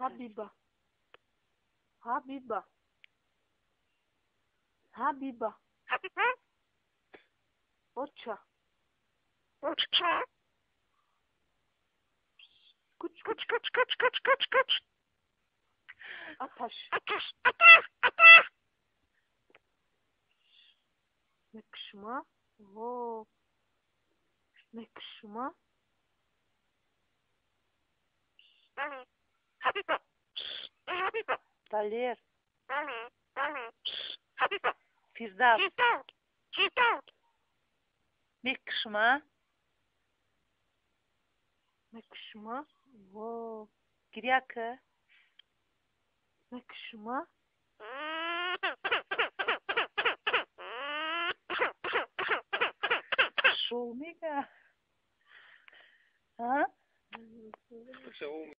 Ҳабиба. Ҳабиба. Ҳабиба. Оча. Куч куч куч куч куч куч куч. Аташ. Мекшума. Во. Мекшума. Далер. Фирдавс. Мекшума. Мекшума. Во. Гиряка. Мекшума. Шоу мега. А? Шоу.